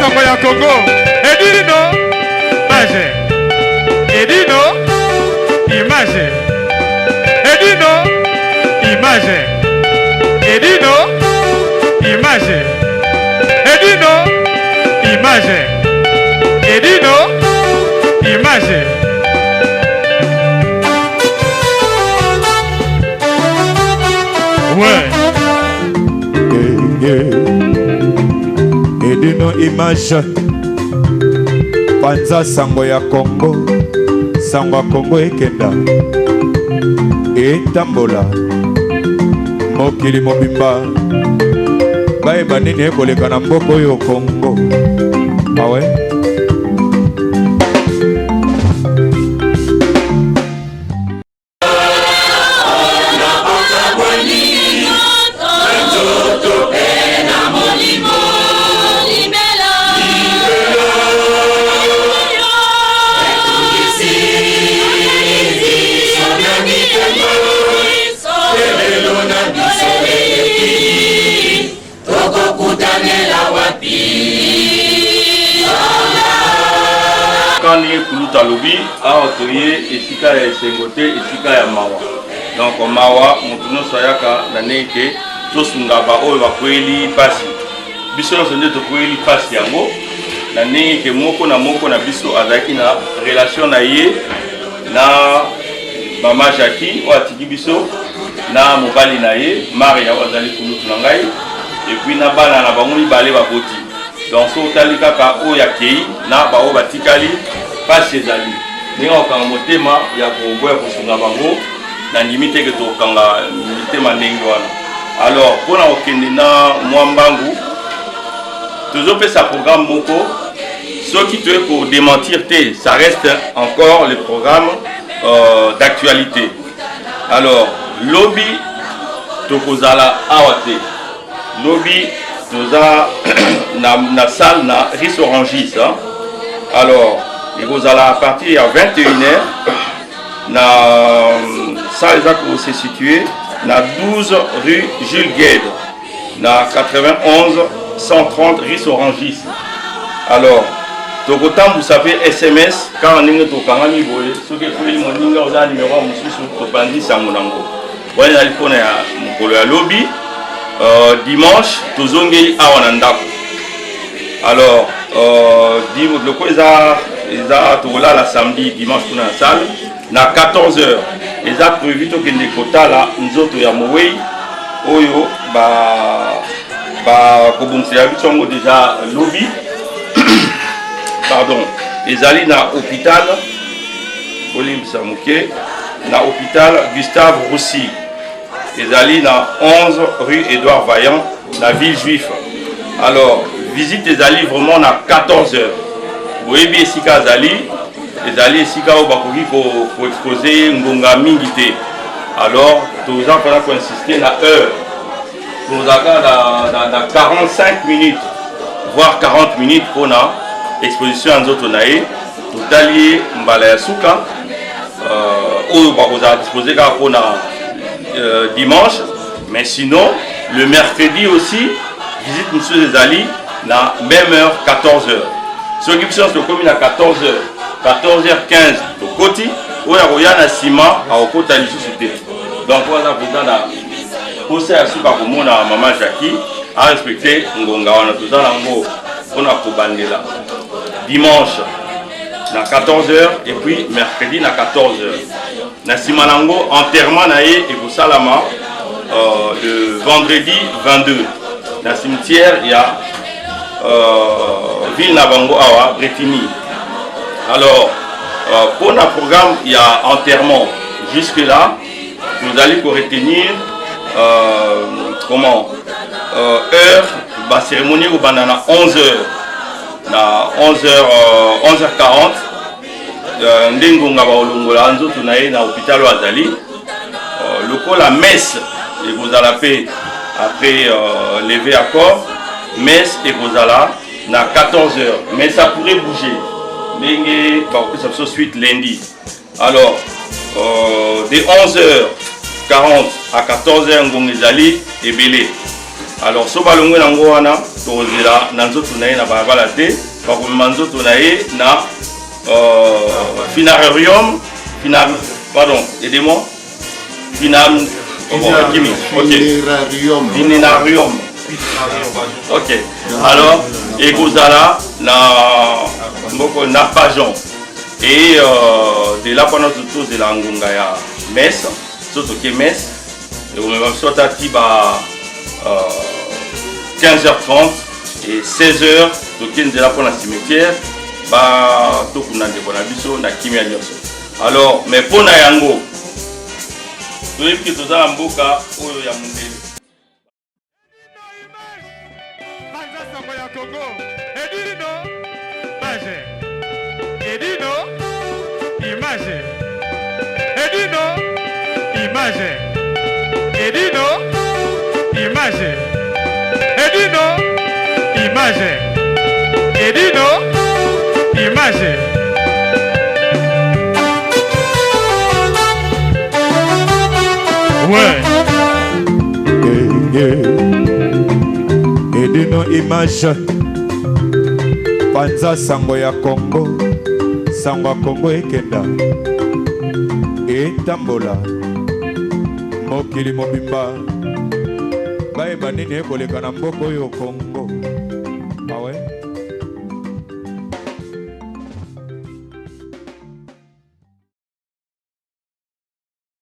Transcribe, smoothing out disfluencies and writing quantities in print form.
Sango ya Congo. Edino image. Edino image. Edino image. Edino image. Edino image. Edino image. Ouais. Edino image panza sango ya Congo sango ya Congo ekenda etambola mokili mobimba bayeba nini ekoleka na mboka oyo Congo awe Kaka ndenge kulutu alobi awa toye esika ya esengo te esika ya mawa donc mawa moto nyonso ayaka na ndenge ke tosunga baoyo bakweyeli mpasi biso nyonso nde tokweyeli mpasi yango na ndenge ke moko na moko na biso azalaki na relation na ye na mama Jackie oyo atiki biso na mobali na ye Maria oyo azali kulutu na ngai epuis na bana na bango mibale baboti donc so otali kaka oyo akei na baoyo batikali mpasi ezali ndenge akokanga motema ya koboya kosunga bango nandimi te ke tokokanga mitema ndenge wana alors mpo na kokende na mwa mbangu tozopesa programme moko soki toye kodementir te ça reste encore le programme euh, d'actualité alors lobi tokozala awa te lobi toza na, na salle na ris orangis hein? Alors ekozala à partir ya 21 heures na salle eza kose situe na 12 rue Jules Gued na 91 130 ris orangis alors tokotambusa mpe sms kaka ndenge tokangami boye soki ekweli moninga oza na nimero ya mosusu topanzi sango nango wana ezali mpona ya mokolo ya lobi euh, dimanche tozongeli awa na ndako alors euh, loko eza eza tokolala samedi dimanche kuna na salle na 14 heures eza prévu tokende kotala nzoto ya mowei oyo bakobongisela biso yango deja lobi pardon ezali na hôpital bolimbisa moke na hôpital Gustave Roussy ezali na 11 rue Edouard Vaillant na ville juif alors visite ezali vraiment na 14 heures boyebi esika azali ezali esika oyo bakoki koexpose ye ngonga mingi te alors toza mpona koinsiste na heure tozalaka na, na, na 45 minutes voire 40 minutes mpona exposition ya nzoto na ye totali ye mbala ya suka euh, oyo bakozala dispose kaka mpona euh, dimanche mais sinon le mercredi aussi visite mosusu ezali na même heure 14 heures soki biso nyonso tokomi na 14 heures 14 heures 15 tokoti oyo akoya na nsima akokota lisusu te donc oyo aza mpenza na mposa ya suka komona mama jackie arespecte ngonga wana toza nango mpona kobandela dimanche na 14 heures et puis mercredi na 14 heures na nsima na yango enterrement na ye ekosalama euh, le vendredi 22 na cimetière ya euh, ville na bango awa Bretigny alors euh, mpo na programme ya enterrement jusque là tozali koretenir euh, comment euh, heure bacérémonie ekobanda na 11 heures na 11 heures euh, 11 heures 40 euh, nde ngonga bakolongola nzoto na ye na hôpital oyo azali euh, lokola messe ekozala mpe après euh, lever ya corps messe ekozala na 14 heures mais ça pourrait bouger ndenge bakopesa biso suite lundi alors euh, de 11h40 à 14h ngonga ezali ebele. Alors so balongwe nango wana, tokozela na nzoto na ye na balabala te, bakomema nzoto na ye na finararium, finar, pardon, aidez-moi, final, oh, bon, Kimi, ok, Funerarium. Funerarium, ok. Alors ekozala na moko na Pajon et de là mpona tozela ngonga ya messe. So toke messe, ekomema biso ata ti ba 15h30 et 16h, toke nzela mpona cimetière, batokunda ndeko na biso na kimia nyonso. Alors, mais mpo na yango, toyebi ke toza na mboka oyo ya mondele. Banza sango ya Congo. Edino image. Edino image. Edino image. Edino image. Edino image. Edino image. Ouais. Yeah. Edino image, panza sango ya Congo, sango ya Congo ekenda etambola mokili mobimba, bayeba nini ekoleka na mboka oyo Congo.